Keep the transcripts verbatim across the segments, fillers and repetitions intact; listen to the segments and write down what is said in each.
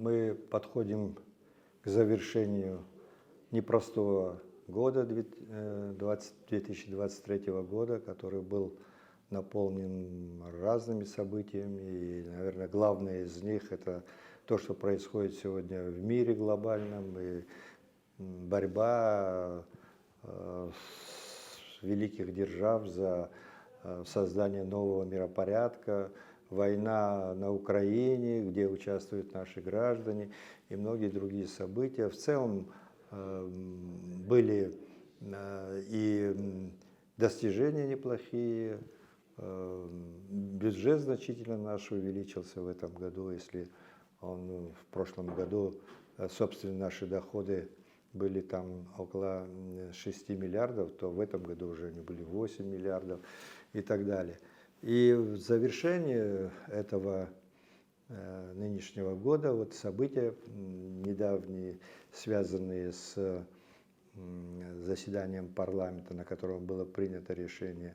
Мы подходим к завершению непростого года, две- э, двадцать, две тысячи двадцать третьего года, который был наполнен разными событиями. И, наверное, главное из них — это то, что происходит сегодня в мире глобальном, и м, борьба э, с- великих держав за э, создание нового миропорядка, война на Украине, где участвуют наши граждане, и многие другие события. В целом э, м, были э, и м, достижения неплохие. Э, Бюджет значительно наш увеличился в этом году. Если он в прошлом году, э, собственно, наши доходы были там около м, шести миллиардов, то в этом году уже они были восемь миллиардов и так далее. И в завершение этого э, нынешнего года вот события м, недавние, связанные с м, заседанием парламента, на котором было принято решение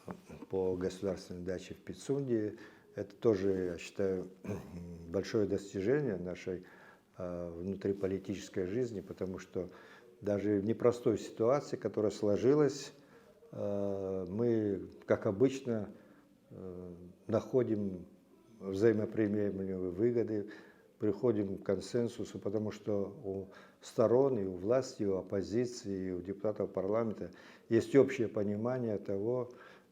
э, по государственной даче в Пицунде. Это тоже, я считаю, большое достижение нашей э, внутриполитической жизни, потому что даже в непростой ситуации, которая сложилась, э, мы, как обычно, э, находим взаимоприемлемые выгоды, приходим к консенсусу, потому что у сторон, и у власти, и у оппозиции, и у депутатов парламента есть общее понимание того,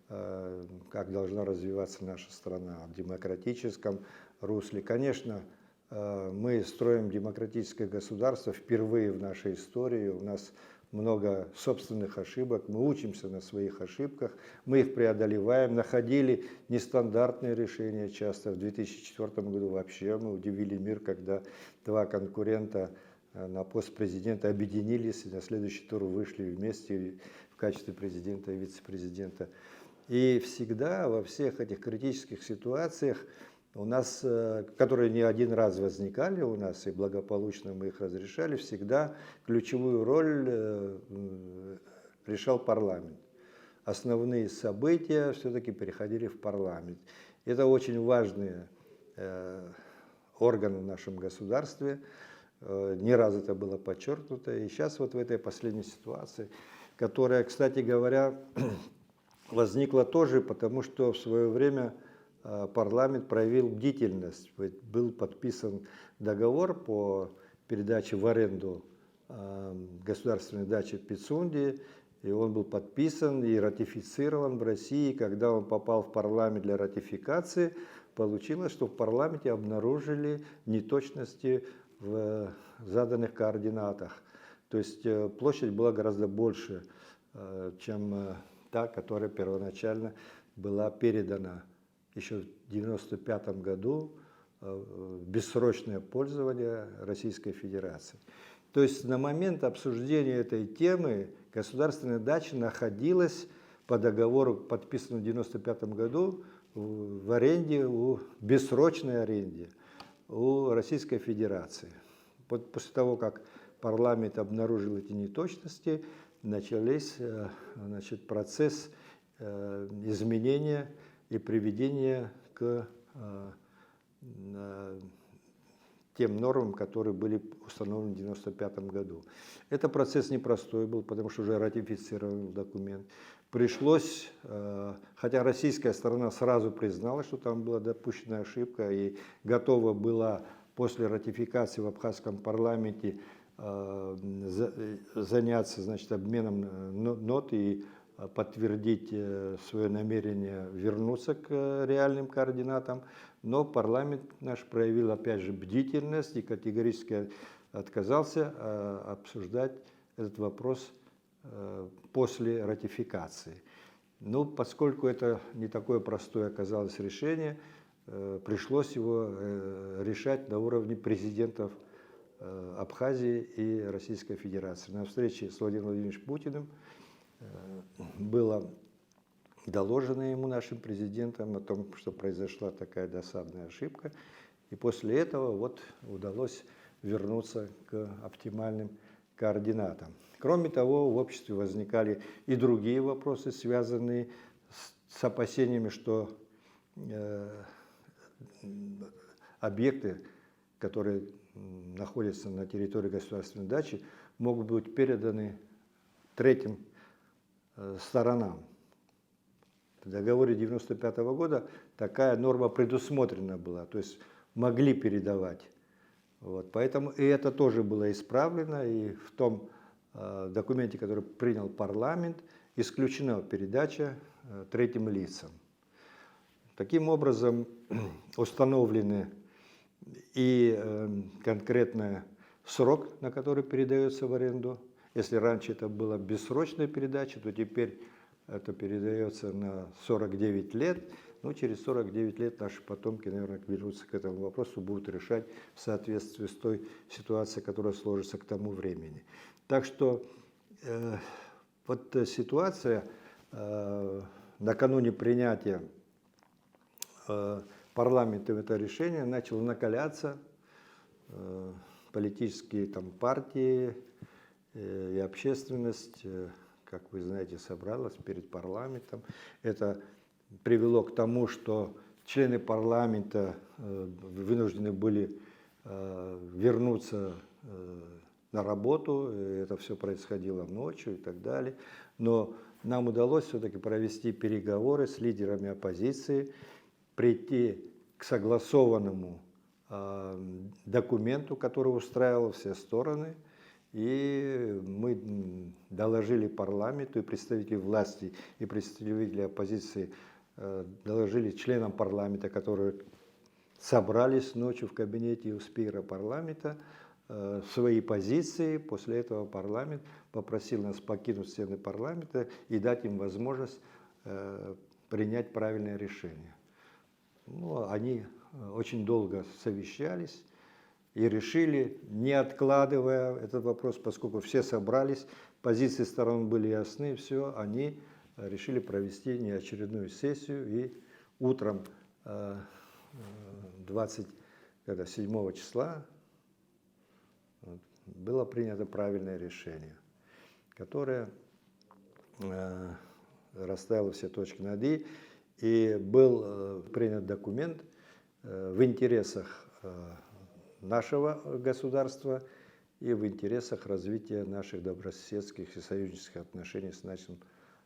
э, как должна развиваться наша страна в демократическом русле. Конечно, э, мы строим демократическое государство впервые в нашей истории. У нас много собственных ошибок. Мы учимся на своих ошибках, мы их преодолеваем. Находили нестандартные решения часто. В две тысячи четвёртом году вообще мы удивили мир, когда два конкурента э, на пост президента объединились и на следующий тур вышли вместе в качестве президента и вице-президента. И всегда во всех этих критических ситуациях у нас, э, которые не один раз возникали у нас, и благополучно мы их разрешали, всегда ключевую роль э, м, решал парламент. Основные события все-таки переходили в парламент. Это очень важные э, органы в нашем государстве. Э, Не раз это было подчеркнуто. И сейчас вот в этой последней ситуации, которая, кстати говоря, возникла тоже потому, что в свое время э, парламент проявил бдительность. Ведь был подписан договор по передаче в аренду э, государственной дачи в Пицунде, и он был подписан и ратифицирован в России. Когда он попал в парламент для ратификации, получилось, что в парламенте обнаружили неточности в заданных координатах. То есть э, площадь была гораздо больше, э, чем э, та, которая первоначально была передана еще в девяносто пятом году э, в бессрочное пользование Российской Федерации. То есть на момент обсуждения этой темы государственная дача находилась по договору, подписанному в девяносто пятом году, в в аренде, у бессрочной аренде у Российской Федерации. Вот после того, как парламент обнаружил эти неточности, начались, э, значит, процесс э, изменения и приведения к э, н- тем нормам, которые были установлены в девяносто пятом году. Это процесс непростой был, потому что уже ратифицирован документ. Пришлось, э, хотя российская сторона сразу признала, что там была допущена ошибка, и готова была после ратификации в абхазском парламенте э, за- э, заняться, значит, обменом э, но- нот и э, подтвердить свое намерение вернуться к э, реальным координатам. Но парламент наш проявил, опять же, бдительность и категорически отказался э, обсуждать этот вопрос э, после ратификации. Ну, поскольку это не такое простое оказалось решение, э, пришлось его э, решать на уровне президентов э, Абхазии и Российской Федерации. На встрече с Владимиром Владимировичем Путиным э, было доложено ему, нашим президентом, о том, что произошла такая досадная ошибка. И после этого вот удалось вернуться к оптимальным координатам. Кроме того, в обществе возникали и другие вопросы, связанные с, с опасениями, что э, объекты, которые, м, находятся на территории государственной дачи, могут быть переданы третьим, э, сторонам. В договоре девяносто пятого года такая норма предусмотрена была, то есть могли передавать. Вот, поэтому и это тоже было исправлено, и в том, э, документе, который принял парламент, исключена передача, э, третьим лицам. Таким образом, установлены и, эм, конкретный срок, на который передаётся в аренду. Если раньше это была бессрочная передача, то теперь это передаётся на сорок девять лет. Ну, через сорок девять лет наши потомки, наверное, вернутся к этому вопросу, будут решать в соответствии с той ситуацией, которая сложится к тому времени. Так что, э, вот, э, ситуация, э, накануне принятия, э, парламентом это решение, начала накаляться. Э, политические там партии, э, и общественность, э, как вы знаете, собралась перед парламентом. Это привело к тому, что члены парламента, э, вынуждены были, э, вернуться, э, на работу. Э, это всё происходило ночью и так далее. Но нам удалось всё-таки провести переговоры с лидерами оппозиции, прийти к согласованному, а, документу, который устраивал все стороны. И мы, м, доложили парламенту, и представители власти, и представители оппозиции, э, доложили членам парламента, которые собрались ночью в кабинете у спикера парламента, э, свои позиции. После этого парламент попросил нас покинуть стены парламента и дать им возможность, э, принять правильное решение. Ну, они, э, очень долго совещались и решили, не откладывая этот вопрос, поскольку все собрались, позиции сторон были ясны, всё, они, э, решили провести неочередную сессию, и утром, э, э, двадцать, когда, седьмого числа, вот, было принято правильное решение, которое, э, расставило все точки над «и», и был, э, принят документ, э, в интересах, э, нашего государства и в интересах развития наших добрососедских и союзнических отношений с нашим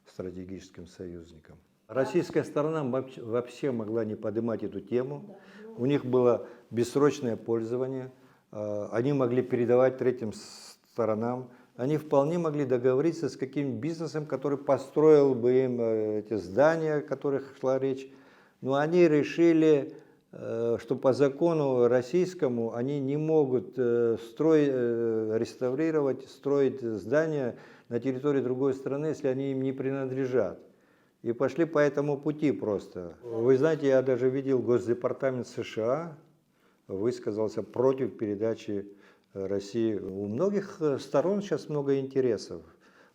стратегическим союзником. Российская сторона вообще могла не поднимать эту тему. У них было бессрочное пользование. Э, они могли передавать третьим с-, сторонам. Они вполне могли договориться с каким-нибудь бизнесом, который построил бы им, э, эти здания, о которых шла речь. Но они решили, э, что по закону российскому они не могут, э, строй-, э, реставрировать, строить здания на территории другой страны, если они им не принадлежат. И пошли по этому пути просто. Вы знаете, я даже видел, Госдепартамент США высказался против передачи, э, России. У многих, э, сторон сейчас много интересов.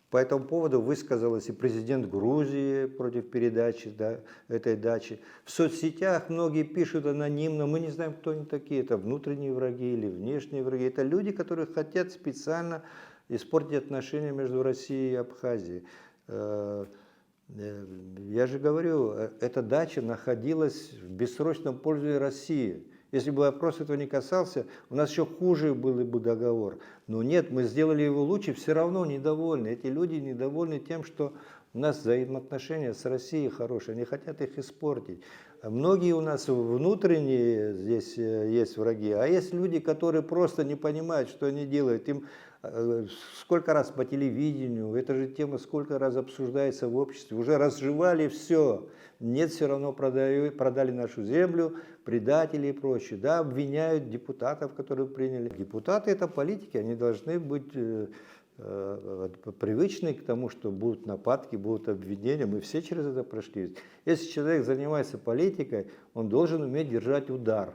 По этому поводу высказалась и президент Грузии против передачи, да, этой дачи. В соцсетях многие пишут анонимно, мы не знаем, кто они такие, это внутренние враги или внешние враги. Это люди, которые хотят специально испортить отношения между Россией и Абхазией. Э, э, я же говорю, э, эта дача находилась в бессрочном пользовании России. Если бы вопрос этого не касался, у нас ещё хуже был бы договор. Но нет, мы сделали его лучше, всё равно недовольны. Эти люди недовольны тем, что у нас взаимоотношения с Россией хорошие, они хотят их испортить. А многие у нас внутренние здесь, э, есть враги, а есть люди, которые просто не понимают, что они делают. Им, э, сколько раз по телевидению, эта же тема сколько раз обсуждается в обществе. Уже разжевали всё. Нет, всё равно продаю-, продали нашу землю, предатели и прочее. Да, обвиняют депутатов, которые приняли. Депутаты — это политики, они должны быть, э, э, вот, привычны к тому, что будут нападки, будут обвинения. Мы все через это прошли. Если человек занимается политикой, он должен уметь держать удар.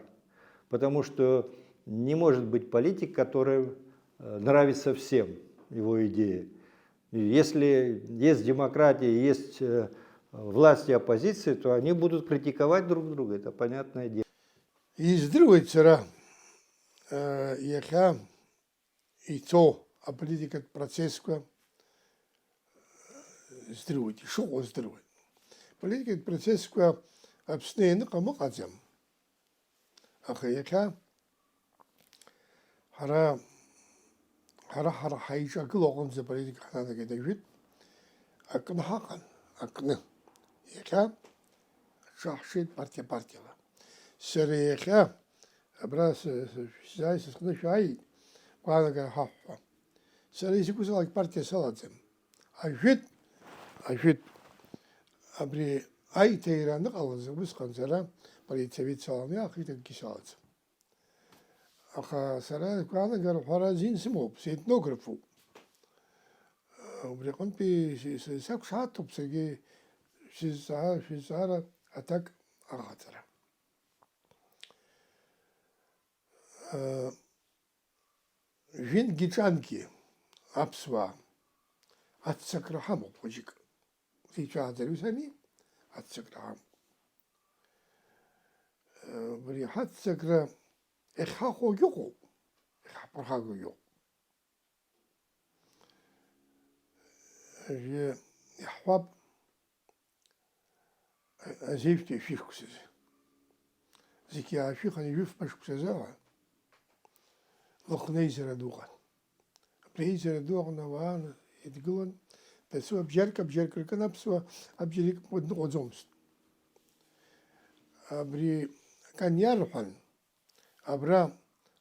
Потому что не может быть политик, который, э, нравится всем, его идеи. И если есть демократия, есть, э, власть и оппозиция, то они будут критиковать друг друга, это понятное дело. Издыруеит сара, э, иахьа ицо аполитикатә процессқәа, э, здыруеит, ишыҟоу здыруеит. Аполитикатә процессқәа Аԥсны ианыҟам ыҟаӡам. Аха иахьа Ҳара, ҳара, ҳара ҳаиҿагыло аҟынӡа аполитика ҳнанагеит ажәытә, акны ҳаҟан, акны. Иахьа ҳҽаҳшеит партиа-партиала. Сара иахьа абра с-, с-, шәзааи сыхны шәааит, гәаанагара ҳаҳәҳәа. Сара изакәызаалак партиа салаӡам. Ажәытә, ажәытә, абри аиҭаира аныҟалаз, усҟан сара политсовет саланы иаахеит, акгьы салаӡам. Аха сара гәаанагара ҳәара азин сымоуп, сетнографуп. Убри аҟынтәи с-, с-, сақәшаҳаҭуп саргьы шәызҵаа-, шәызҵаара аҭак аҟаҵара. Жәингьы ҿангьы аԥсуаа аццакра ҳамоуп хәыҷык. Сеицәааӡаҩыс ами, аццакра ҳамоуп. Убри ҳаццакра иахьҳахәогь ыҟоуп, иахьҳԥырхагогь ыҟоуп. Ари иаҳҳәап, азеижәтәи ашәышықәсазы. Зегь иаашәыхын ҩышәба шықәсазы ҳәа, Лыхны аизара ду ыҟан. Абри аизара ду аҟны ауаа идгылан, дасу абџьарк, абџьарк ркын аԥсуа, абџьар икымкәа дныҟәаӡомызт. Абри аканиар ҳәан, абра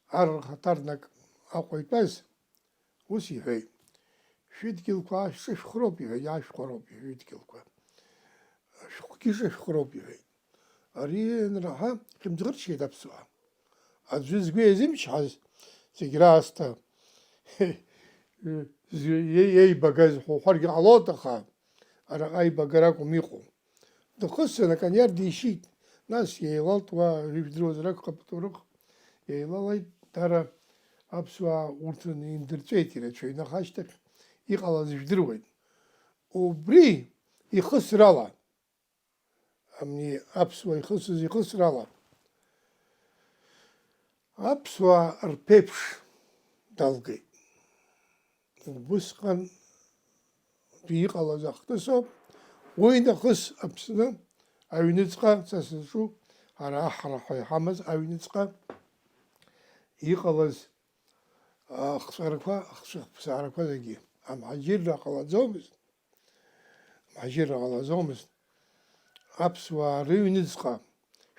арра хаҭарнак Аҟәа итәаз, ус иҳәеит, шәыдгьылқәа ашәҵа шәхроуп, иҳәеит, иаашәхәароуп, иҳәеит, шәыдгьылқәа. Шәҟәгьы ҿышәхроуп, иҳәеит. Ари ианраҳа, ихьымӡӷырччеит аԥсуаа. Аӡәы згәы иазымчҳаз, зегь раасҭа, згәы иеибагаз ҳәа уҳәаргьы ҟалоит, аха араҟа аибагара акәым иҟоу. Дыхысцан, аканиар дишьит. Нас иеилалт уа, ижәдыруазар акәхап, аҭоурых. Иеилалеит, дара аԥсуаа урҭ индырҵәеит ирацәаҩны, аха ашьҭахь иҟалаз жәдыруеит. Убри ихысрала, амни аԥсуаа ихысыз ихысрала, аԥсуаа рԥеиԥш далгеит. Убысҟан иҟалаз ахҭысоуп. Уи нахыс Аԥсны аҩныҵҟа, са сызҿу, ара аҳра ҳәа иҳамаз аҩныҵҟа иҟалаз ахҵәарақәа, ахцәыхԥсаарақәа зегьы амҳаџьырра ҟалаӡомызт. Мҳаџьырра ҟалаӡомызт. Аԥсуаа рыҩныҵҟа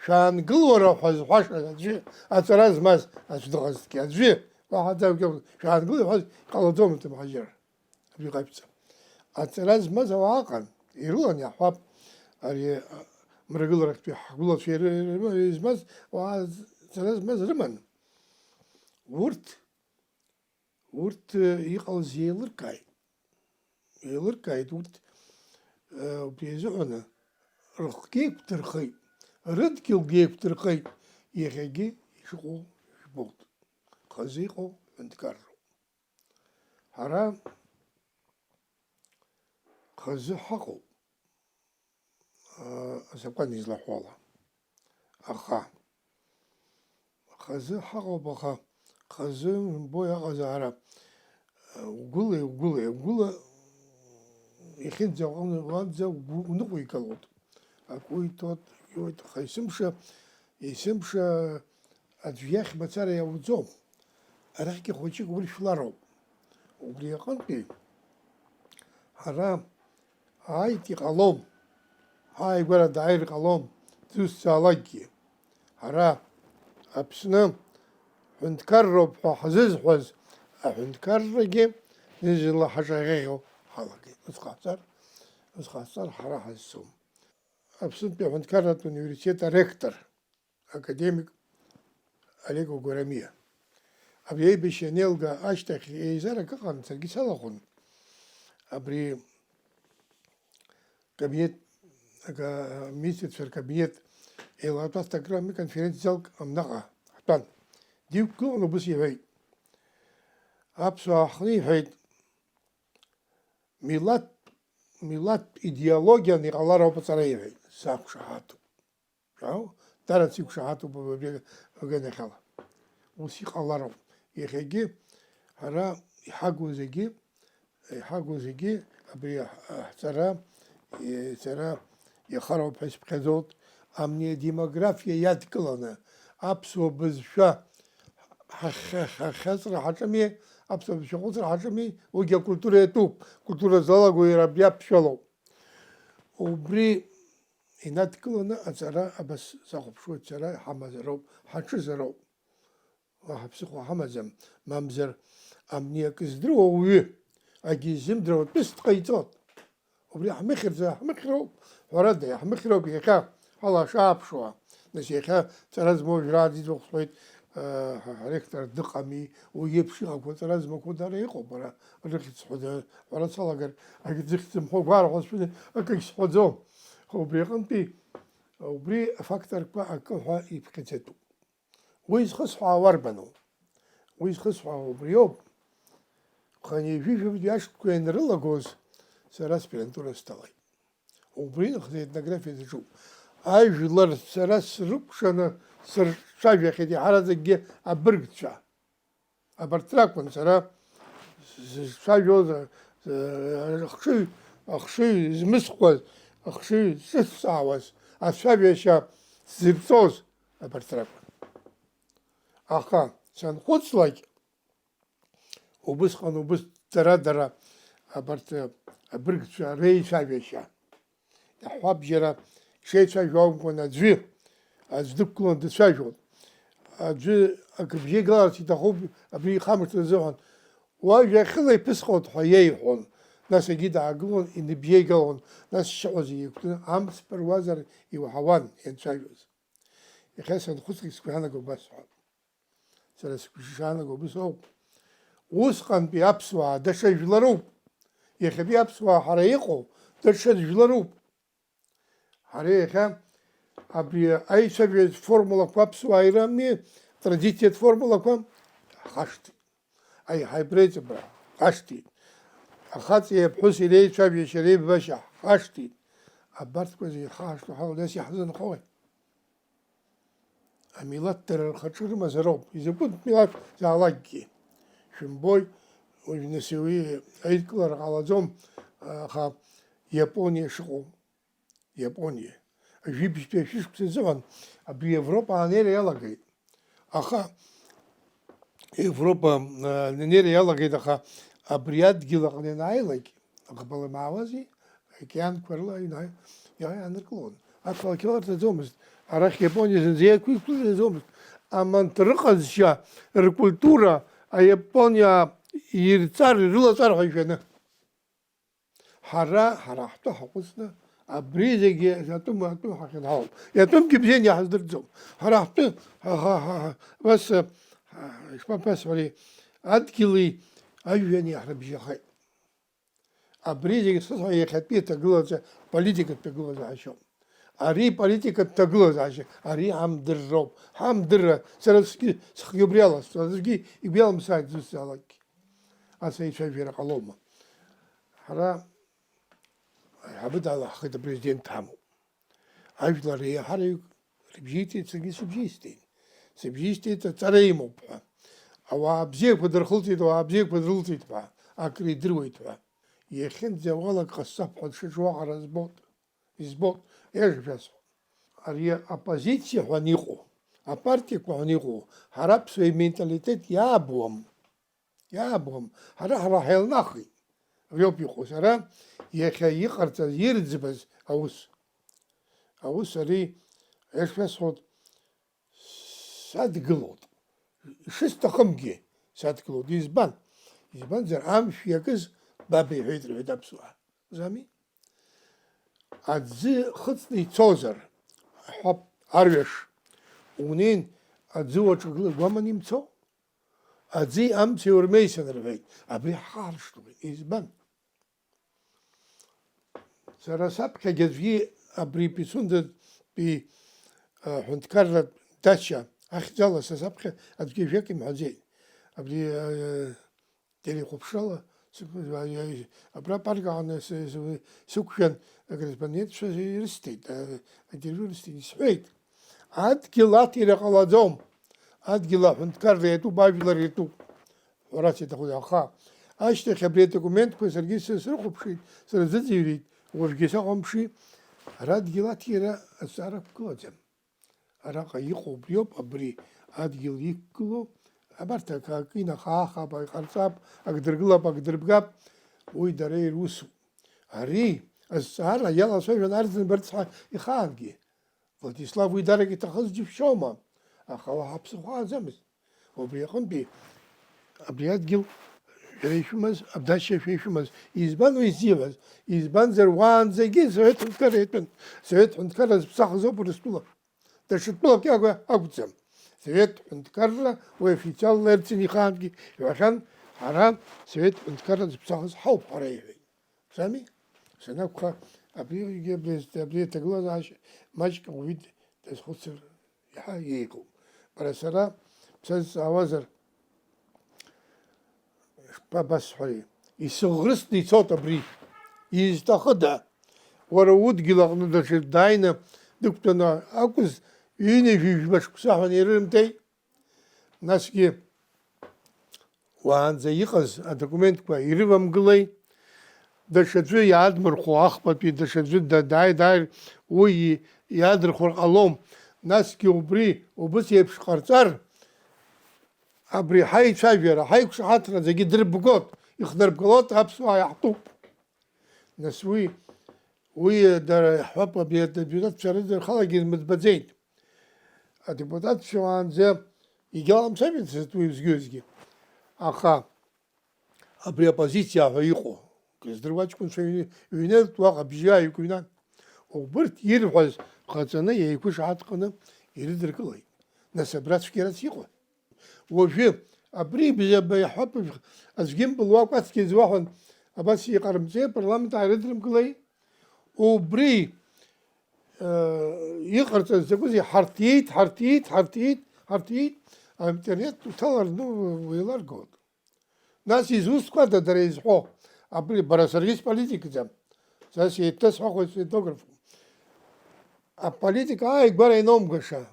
шәаангыл уара ҳәа зҳәашаз аӡәы, аҵара змаз аӡә дыҟазҭгьы, аӡәы, уаҳа аӡәгьы акәӡам, шәаангыл иҳәаз иҟалаӡомызт амҳаџьырра. Абри иҟаиҵа. Аҵара змаз ауаа ыҟан, ирылан иаҳҳәап, ари, а, мрагыларахьтәи ҳгәылацәа иры-, иры-, измаз ауаа аҵара змаз рыман. Урҭ, урҭ, э, иҟалаз еилыркааит. Еилыркааит урҭ, э, убри азыҳәаны рыхгьы еиқәдырхеит, рыдгьылгьы еиқәдырхеит, иахьагьы ишыҟоу жәбоит. Хазы иҟоу ҳәынҭқарроуп. Ҳара хазы ҳаҟоуп, аа, азакәан излаҳәо ала. Аха хазы ҳаҟоуп, аха хазы, умбои, аҟазаара, угәылеи, угәылеи, угәыла иахьынӡаҟа-, уанӡа угәы уныҟәигалоит. Акы уиҭоит, иоуеит, аха есымша, есымша аӡә иахь мацара иауӡом. Арахьгьы хәыҷык уршәлароуп. Убри аҟынтәи ҳара ааит, иҟалом, ҳааигәара дааир ҟалом, дызусҭзаалакгьы. Ҳара Аԥсны ҳәынҭқарроуп ҳәа ҳзызҳәаз аҳәынҭқаррагьы зны-зынла ҳаҿаӷьаӷьо ҳалагеит. Ус ҟаҳҵар, ус ҟаҳҵар ҳара ҳазцом. Аԥснытәи аҳәынҭқарратә университет аректор академик Олег Огорамиа. Абри аибашьра анеилга ашьҭахь еизарак ыҟан, саргьы салахәын. Абри кабинет, ага-, аминистрцәа ркабинет еилатәа аҭакра ами, конференц-залк амнаҟа ҳтәан. Диқәгылан убыс иҳәеит. Аԥсуаа ҳҟны иҳәеит, милаҭ, милаҭтә идеологиан иҟалароуп аҵара иҳәеит. Сақәшаҳаҭуп. Ау, дара сиқәшаҳаҭуп абри аганахьала. Ус иҟалароуп. Иахьагьы ҳара иҳагу зегьы, иҳагу зегьы абри аҳ-, аҳҵара, е, сара иахароуп ҳәа исыԥхьаӡоит. Амни адемографиа иадкыланы аԥсуа бызшәа ҳахьхьаҵра ҳаҿыми, аԥсуа бызшәа ахәыцра ҳаҿыми, уигьы акультура иатәуп, культура залаго иара абри аԥшәалоуп. Убри инадкыланы аҵара абас сахәаԥшуеит сара, иҳамазароуп, ҳаҿызароуп. Уаҳа ԥсыхәа ҳамаӡам, мамзар абни акы здыруа уаҩы, акгьы изымдыруа тәыс дҟаиҵоит. Убри ҳмыхьырӡа ҳмыхьроуп, ҳәарада, иаҳмыхьроуп иахьа ҳалашааԥшуа. Нас иахьа ҵара змоу жәра аӡәӡәахә сҳәоит, ҳа-, ҳректор дыҟами, уи еиԥш иҟақәоу ҵара змақәоу дара иҟоуп, ара рыхьӡ сҳәаӡа, ҳәара салагар, акгьы зыхьӡ зымҳәо гәарахәа сшәыны, акагь сҳәаӡом. Убри аҟынтәи, убри афакторқәа акы ҳәа иԥхьаӡатәуп. Уи зхысҳәаауа арбану? Уи зхысҳәаауа убриоуп. Хынҩажәижәаба ашықәсқәа ианрылагоз, сара аспирантура сҭалеит. Убри нахыс аетнографиа даҿуп. Ажәлар сара срыкәшаны сырцәажәахьеит, иаҳараӡакгьы абыргцәа. Абарҭ ракәын сара зызцәажәоз, а, ахшыҩ, ахшыҩ змысхуаз, ахшыҩ зыцҵаауаз, ацәажәашьа зырҵоз абарҭ ракәын. Аха санхәыцлак, убысҟан убыс дара-дара абарҭ абыргцәа реицәажәашьа. Иаҳҳәап, џьара ишеицәажәо акәымкәан аӡәы, аӡә дықәгылан дцәажәон. Аӡәы акрыбжьеигаларц иҭахуп, абри ихамышҭыр азыҳәан, уажә иахьыла иԥысҟоит ҳәа иеиҳәон. Нас егьи даагылон, иныбжьеигалон, нас шьаҟа зегьы еиқәтәаны амҵ ԥыруазар иуаҳауан ианцәажәоз. Иахьа санхәыцлак сгәы иаанагоит убас ҳәа. Сара сгәы ишаанаго убыс ауп. Усҟантәи аԥсуаа даҽа жәларуп. Иахьатәи аԥсуаа ҳара иҟоу даҽа жәларуп. Ҳара иахьа абри аицәажәатә формулақәа аԥсуаа ирами, традициатә формулақәа ҳхашҭит. Аиҳабра еиҵыбра ҳхашҭит. Ахаҵеи аԥҳәыси реицәажәашьа, реибашьа ҳхашҭит. Абарҭқәа зегьы ҳхашҭуа ҳауа, нас иаҳзынхои? Амилаҭ дара рхаҿы рымазароуп, изакәытә милаҭ заалакгьы. Шәымбои, уажә нас уи аидкылара ҟалаӡом, аха Иапониа шыҟоу, Иапониа. Жәибжьтәи ашәышықәса азыҳәан абри Европа анеира иалагеит. Аха Европа, а, анеира иалагеит, аха абри адгьыл аҟны ианааилак, аӷбала имаауази, аокеанқәа рыла ина-, иа-, иааныркылон. Ақалақь ларҭаӡомызт. Арахь Иапониа зынӡа иақәиқәлаӡомызт. Аманҭ рыҟазшьа, ркультура, аиапониаа ирҵар, ирылаҵар ҳәа ишәаны. Ҳара, ҳара ҳтәы ҳаҟәыҵны, абри зегьы атәым, атәым ҳахьынҳалоуп. Иатәымгьы бзианы иаҳздырӡом. Ҳара ҳтәы, ҳа, ҳа, ҳа, ҳа, ус, ҳа, ишԥабасҳәари, адгьыли ажәҩани иаҳрыбжьахеит. Абри зегьы сызҳәо иахьатәи аҭагылазаашьа, политикатә ҭагылазаашьоуп. Ари политикатә ҭагылазаашьа, ари ҳамдырроуп. Ҳамдырра, сара сгьы, схгьы убри аласҵоит, аӡәгьы игәы иалымсааит зусҭцәалакгьы. Ас аицәажәара ҟалома? Ҳара аиҳабы далаҳхит, апрезидент ҳамоуп. Ажәлар еиҳараҩык рыбжьеиҭеит, саргьы сыбжьеисҭеит. Сыбжьеисҭеит, аҵара имоуп ҳәа. Ауаа бзиақәа дырхылҵит, ауаа бзиақәа дрылҵит ҳәа, акридыруеит ҳәа. Иахьынӡауалак ҟасҵап ҳәа дшыҿу аҟара збоит. Избоит, еиӷьшәасҳәа. Ари аоппозициа ҳәа аниҟоу, апартиақәа ҳәа аниҟоу, ҳара аԥсуа именталитет иаабуам. Иаабуам. Ҳара, ҳара ҳаилнахит. Абриоуп иҟоу. Сара иахьа иҟарҵаз, ирӡбаз аус. Аус ари, еиӷьшәасҳәоит, садгылоит. Ишысҭахымгьы садгылоит. Избан? Избанзар, амшә иакыз баба иҳәеит, рҳәеит аԥсуаа. Зами? Аӡы хыҵны ицозар, ҳәап, арҩаш, унеин, аӡы уаҿагыла гәаман имцо? Аӡи амци урмеисан, рҳәеит. Абри ҳхаршҭуеит. Избан? Сара саԥхьагь аӡәгьы абри Пицундатәи, а, ҳәынҭқарратә дача ахьӡала са саԥхьа аӡәгьы жәак имҳәаӡеит. Абри, а, телехәаԥшрала сықә-, а, а, абра апарк аҟны сы-, сы-, сықәшәан, акорреспондентцәа ирысҭеит, а, аинтервиу рысҭеит, исҳәеит. Адгьыл аҭира ҟалаӡом. Адгьыл аҳәынҭқарра иатәуп, ажәлар иатәуп. Ҳәарас иаҭаху, аха ашьҭахь абри адокументқәа саргьы срыхәаԥшит, сырзыӡырҩит, уажәгьы сахәамԥши, ара адгьыл аҭира азҵаара ақәгылаӡам. Араҟа иҟоу убриоуп, абри адгьыл иқәгылоу, Абарҭ акы, акы инахаахап, акы ҟарҵап, акы дыргылап, акы дырбгап, уи дара ирусуп. Ари азҵаара иалацәажәон Арӡынба рыцҳа ихаангьы. Владислав уи дарак иҭахыз џьышәшьома, аха уаҳа ԥсыхәа ааӡамызт. Убри аҟынтәи абри адгьыл шәара ишәымаз, абдашьа шәа ишәымаз, избан уи ззиҳәаз? Избанзар уаанӡагьы Совет ҳәынҭқарра иатәын. Совет ҳәынҭқарра зыԥсахыз ауп Урыстәыла. Даҽа тәылак иакәу акәӡам. Совет ҳәынҭқарра уи официалла Ельцин ихаангьы иҳәахьан, ҳара Совет ҳәынҭқарра зыԥсахыз ҳауп ҳәа иҳәеит. Сами? Санакәха, абригьы абри, абри аҭагылазаашьа маҷк ауаҩы дазхәыцыр иаҳа еиӷьуп. Бара сара бсазҵаауазар, шԥабасҳәари, исыӷрысны ицоит абри. Изҭахыда? Уара удгьыл аҟны даҽаӡә дааины дықәтәаны акәыз, ҩынҩажәижәба шықәса ҳәа ирымҭеи? Насгьы уаанӡа иҟаз адокументқәа ирывамгылеи? Даҽаӡәы иаадмырхәо ахԥатәи даҽаӡәы да-, дааи-, дааир уи и-, иаадырхәар ҟалом. Насгьы убри убыс еиԥш ҟарҵар, абри ҳаицәажәара, ҳаиқәшаҳаҭра зегьы дырбгот, ихдырбгалот, аԥсуаа иаҳтәуп. Нас уи, уи дара иаҳҳәап, абри адепутатцәа рыдырхалагьы ирмыӡбаӡеит. Адепутатцәа уаанӡа егьаламцәажәеит сызҭ уи згьы-згьы. Аха абри оппозициа ҳәа иҟоу, кыздыруа аҷкәынцәа ҩны-, ҩныртә уаҟа бжьы ааиқәыҩнан. Убырҭ ирҳәаз ҟаҵаны еиқәышаҳаҭханы ирыдыркылеит. Нас абра цәгьарас иҟои? Уажәы абри бзиа-, баиҳәап, аӡәгьы имбылуа акәацгьы зуаҳәан, абас иҟарымҵеи, апарламент ааирыдрымкылеи? Убри, э, иҟарҵаз закәызеи? Ҳарҭиит, ҳарҭиит, ҳарҭиит, ҳарҭиит, аинтернет уҭалар, ну, еиларгоит. Нас изусҭқәада дара изҳәо? Абри бара саргьы сполитикӡам. Са сеиҭасҳәахуеит сетнограф. Аполитика ааигәара инаумгаша.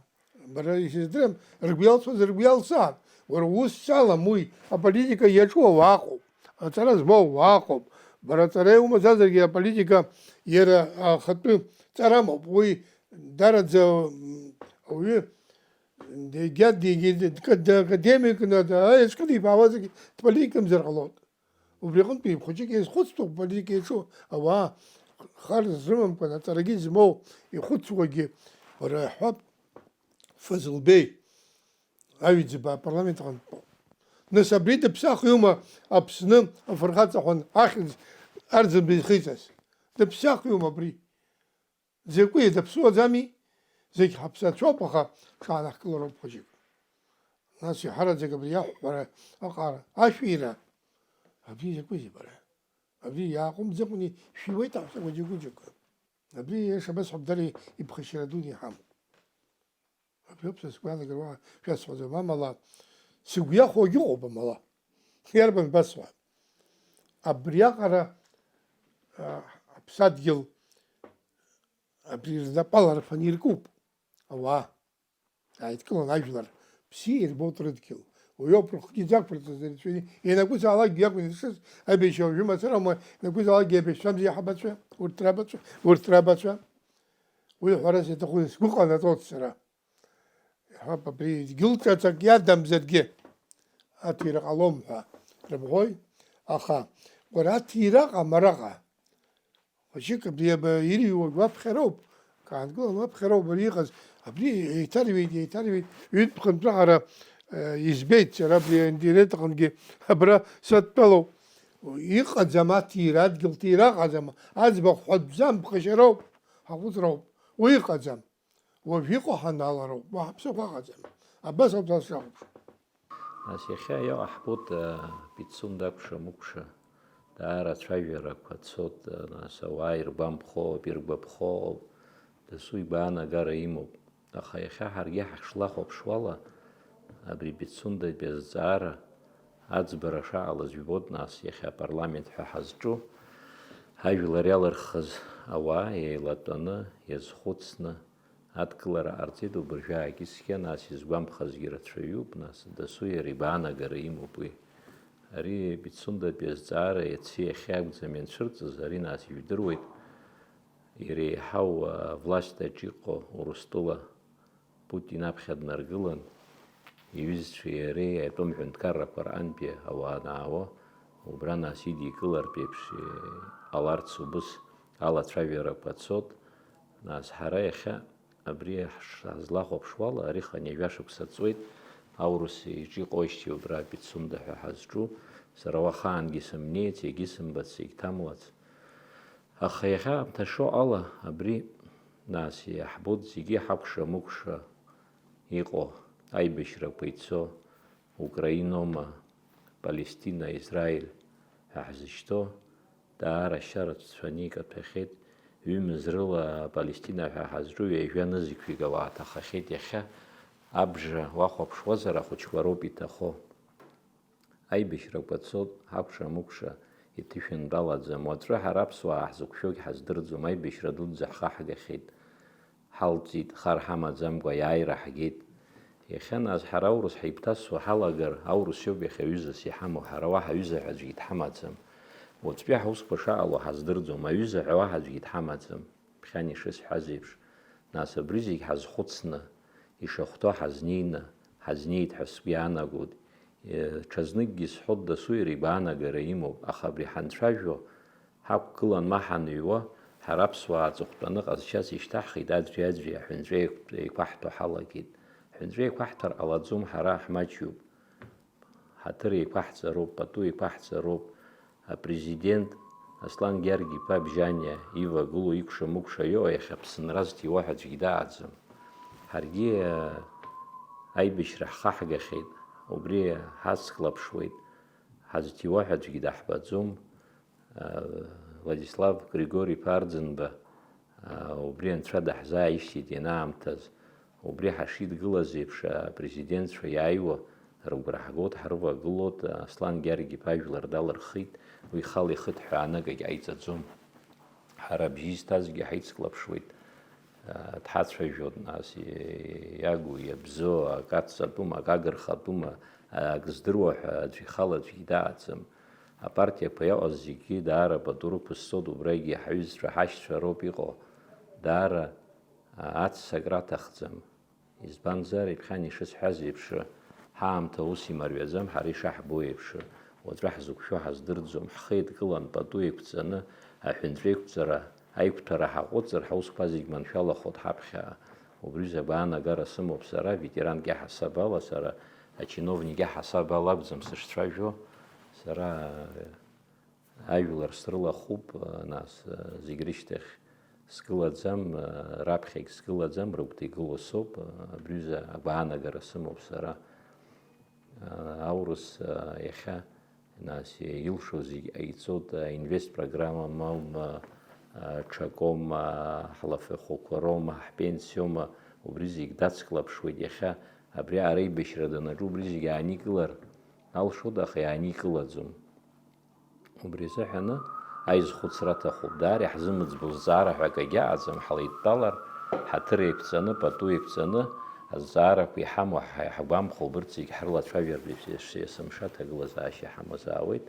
Бара исыздырам, ргәы иалсуаз ргәы иалсаан. Уара ус салам уи, аполитика иаҿу ауаа ыҟоуп, аҵара змоу ауаа ыҟоуп. Бара аҵара иумаӡазаргьы аполитика иара ахатәы ҵара амоуп. Уи дараӡа, м, ауаҩы дегьа-, дегьа-, дка-, дакадемикны, да, аиаҵәҟьа дибаауазаргьы дполитикымзар ҟалоит. Убри аҟынтәи хәыҷык иазхәыцтәуп, политика иаҿу ауаа хар зрымамкәан, аҵарагьы змоу, ихәыцуагьы, уара иаҳҳәап, Фазылбеи, Аҩӡба апарламент аҟынтә. Нас абри дыԥсахҩума Аԥсны афырхаҵа ҳәа ахьӡ Арӡынба изхиҵаз? Дыԥсахҩума абри? Закәи, даԥсуаӡами? Зегь ҳаԥсацәоуп, аха ҽаанаҳкылароуп хәыҷык. Нас иҳараӡак абри иаҳҳәара аҟара, ашәира. Абри закәызеи бара? Абри иааҟәымҵӡакәаны шәиуеит аҳәса хәыҷы-хәыҷқәа. Абри иашабасҳәап дара иԥхашьара дуны иҳамоуп. Абри ауп са сгәаанагара, уаҳа шәасҳәаӡом, амала сыгәы иахәогьы ыҟоуп, амала. Иарбан басҳәа? Абриаҟара, а, аԥсадгьыл, абри рнапала рфаны иркуп ауаа. Ааидкылан ажәлар бзиа ирбоит рыдгьыл. Уи ауп рыхгьы дзақәырҵаз, ирацәаҩны ианакәызаалакгьы иакәын иршыз, аибашьра уажәы мацараума, ианакәызаалакгьы аибашьцәамзи аҳабацәа, урҭ рабацәа, урҭ рабацәа. Уи ҳәарас иаҭаху сгәы ҟанаҵоит сара. Иҳәап, абри дгьыл ҿаҵак иадамзаргьы аҭира ҟалом ҳәа рымҳәои, аха уара аҭира аҟам араҟа. Хәыҷык абри аба ирыҩуагь уаԥхьароуп, каангылан уаԥхьароуп абри иҟаз. Абри еиҭарҩит, еиҭарҩит, ҩынтә-хынтә раҟара, э, избеит сара абри аинтернет аҟынгьы абра садтәалоуп. Иҟаӡам аҭира, адгьыл ҭира ыҟаӡам, аӡбахә ҳәатәӡам, ԥхашьароуп, ҳаҟәыҵроуп, уи ыҟаӡам. Уажә иҟоу ҳаналароуп, уаҳа ԥсыхәа ыҟаӡам. Абас ауп сара сшахәаԥшуа. Нас иахьа иаҟаҳбоит, а, Пицунда акәша-мыкәша, даара ацәажәарақәа цоит, а, нас ауаа иргәамԥхо ыҟоуп, иргәаԥхо ыҟоуп, дасу игәаанагара имоуп. Аха иахьа ҳаргьы ҳахьшлахәаԥшуала, абри Пицундатәи азҵаара аӡбара шаҟалаз жәбоит, нас иахьа апарламент ҳәа ҳазҿу, ҳажәлар иалырхыз ауаа еилатәаны, иазхәыцны, адкылара ҟарҵеит убыржәы аагьы цқьа, нас изгәамԥхазгьы рацәаҩуп, нас дасу иара игәаанагара имоуп уи. Ари Пицундатәи азҵаара иаци иахьи акәӡам ианцәырҵыз, ари нас ижәдыруеит, иреиҳау авласть аҿы иҟоу Урыстәыла Путин аԥхьа днаргылан, иҩызцәеи иареи атәым ҳәынҭқаррақәа рҟынтәи ауаа анаауа, убра нас идикылартә еиԥш, ҟаларц убыс алацәажәарақәа цот, нас ҳара иахьа абри ҳазлахәаԥшуала, ари хынҩажәа шықәса ҵуеит, аурыс иҿы иҟоижьҭеи убра Пицунда ҳәа ҳазҿу, сара уахаангьы сымнеиц, егьысымбац, егьҭамлац. Аха иахьа аамҭа шыҟоу ала, абри, нас, иаҳбоит зегьы ҳакәша-мыкәша иҟоу аибашьрақәа ицо, Украиноума, Палестина, Израиль ҳәа ҳзышьҭоу, даара ашьа рацәцәаны икаҭәахьеит, ҩымз рыла Палестина ҳәа ҳазҿу ҩажәа нызқьҩык ауаа ҭахахьеит иахьа, абжа уахәаԥшуазар ахәыҷқәа роуп иҭахо. Аибашьрақәа цоит, ҳакәша-мыкәша иҭышәынтәалаӡам. Уаҵәы ҳара аԥсуаа ҳзықәшәогь ҳаздырӡом, аибашьра дуӡӡа ҳхаҳгахьеит. Ҳалҵит, хар ҳамаӡамкәа аиааира ҳгеит. Иахьа нас ҳара аурыс ҳаибҭасуа ҳалагар, аурыс иоуп иахьа ҩызас иҳамоу, ҳара уаҳа ҩыза ҳәа аӡәгьы дҳамаӡам. Уаҵәтәи ҳусқәа шаҟало ҳаздырӡом, аҩыза ҳәа уаҳа аӡәгьы дҳамаӡам. Ԥхьан ишысҳәаз еиԥш, нас абри зегь ҳазхәыцны, ишахәҭоу ҳазнеины, ҳазнеит ҳәа сгәы иаанагоит. Е, ҽазныкгьы исҳәоит, дасу иара игәаанагара имоуп, аха абри ҳанцәажәо, ҳақәгылан ма ҳаныҩуа, ҳара аԥсуаа аҵыхәтәаны ҟазшьас ишьҭаҳхит, аӡәи-аӡәи аҳәынҵәа еиқәтә-, еиқәаҳҭо ҳалагеит. Ҳәынҵәа еиқәаҳҭар ҟалаӡом, ҳара ҳмаҷҩуп. Ҳаҭыр еиқәаҳҵароуп, пату еиқәаҳҵароуп. Апрезидент Аслан Гьаргь-иԥа Бжьаниа ивагылоу икәша-мыкәша иоуа иахьа Аԥсынра зҭиуа ҳәа аӡәгьы дааӡам. Ҳаргьы, а, аибашьра ҳхаҳгахьеит, убри ҳацклаԥшуеит, ҳазҭиуа ҳәа аӡәгьы даҳбаӡом. Владислав Григори-иԥа Арӡынба, убри Анцәа даҳзааишьҭит ианаамҭаз. Убри ҳашидгылаз еиԥш, апрезидентцәа иааиуа рыгәра ҳгоит, ҳрывагылоит. Аслан Гьаргь-иԥа ажәлар далырхит, уи ихала ихыҭҳәаанагагь ҟаиҵаӡом. Ҳара абжьы зҭазгьы ҳаицклаԥшуеит. Дҳацәажәоит, нас, иагу, иабзоу, ак аҵатәума, ак агырхатәума, ак здыруа ҳәа аӡә ихала аӡәгьы дааӡам. Апартиақәа иҟаз зегьы даара пату рықәызҵоит, убрагьы ҳаҩызцәа, ҳашьцәа роуп иҟоу. Даара, а, аццакра аҭахӡам. Избанзар, иԥхьан ишысҳәаз еиԥш, ҳаамҭа ус имариаӡам, ҳара ишаҳбо еиԥш, уаҵәы ҳзықәшәо ҳаздырӡом, ҳхы еидкылан пату еиқәҵаны, аҳәынҵәа еиқәҵара, аиқәҭәара ҳаҟәыҵыр, ҳаусқәа зегь маншәалахоит ҳаԥхьа. Убри рзы агәаанагара сымоуп сара, ветеранк иаҳасаб ала, сара ачиновник иаҳасаб ала акәӡам сышцәажәо, сара ажәлар срылахәуп, нас, зегь рышьҭахь сгылаӡам, раԥхьагь сгылаӡам, рыгәҭа игылоу соуп, абри рзы агәаанагара сымоуп сара. Аурыс, иахьа, нас, илшо зегь ҟаиҵоит, аинвест программам аума, ҽакоума, ҳлафахәқәа роума, ҳпенсиоума, убри зегь дацклаԥшуеит иахьа, абри аибашьра данаҿу убри зегь ааникылар алшоит, аха иааникылаӡом. Убри азыҳәаны аизхәыцра аҭахуп. Даара иаҳзымыӡбо зҵаара ҳәа акагьы аҟаӡам, ҳлеидтәалар, ҳаҭыр еиқәҵаны, пату еиқәҵаны, азҵаарақәа иҳамоу ҳа-, ҳаҳгәамԥхо убырҭ зегь ҳрылацәажәартә есымша аҭагылазаашьа иҳамазаауеит.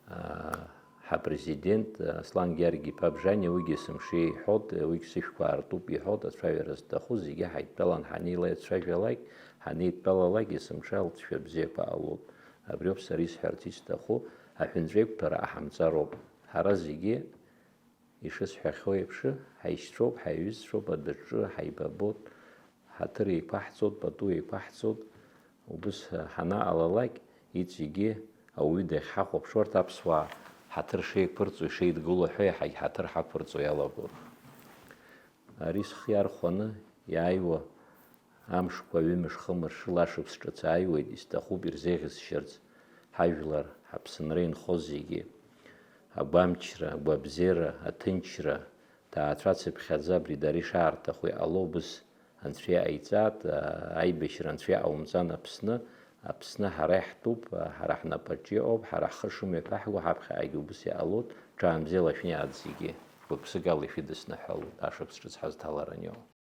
Аа, ҳапрезидент Аслан Гьаргь-иԥа Бжаниа уигьы есымша иҳәоит, уигь сышәқәа аартуп иҳәоит, ацәажәара зҭаху зегьы ҳаидтәалан ҳанеилацәажәалак, ҳанеидтәалалак есымша алҵшәа бзиақәа ҟалоит. Абриоуп сара исҳәарц исҭаху, аҳәынҵәеиқәҭәара ҟаҳамҵароуп. Ҳара зегьы, ишысҳәахьоу еиԥш, ҳаишьцәоуп, ҳаиҩызцәоуп, адәаҿы ҳаибабоит, ҳаҭыр еиқәаҳҵоит, пату еиқәаҳҵоит, убыс ҳанаҟалалак, иҵегьы ауаҩы дахьҳахәаԥшуа, арҭ аԥсуаа ҳаҭыр шеиқәырҵо, ишеидгыло ҳәа, иаҳагь ҳаҭыр ҳақәырҵо иалагоит. Ари схы иархәаны иааиуа амшқәа ҩымш-хымш рыла ашықәс ҿыц ааиуеит, исҭахуп ирзеиӷьысшьарц ҳажәлар, ҳаԥсынра инхо зегьы. Агәамчра, агәабзиара, аҭынчра, ҭаацәацыԥхьаӡа абри дара ишаарҭаху иҟало убыс Анцәа иҟаиҵааит, аибашьра Анцәа иҟаумҵан Аԥсны, Аԥсны ҳара иаҳтәуп, ҳара ҳнапаҿы иҟоуп, ҳара ҳхы шымҩаԥаҳго ҳаԥхьаҟагьы убыс иҟалоит, ҽаанбзиала шәиааӡ зегьы, гәык-ԥсыкала ишәыдысныҳәалоит, ашықәс ҿыц ҳазҭаларан иҟоу.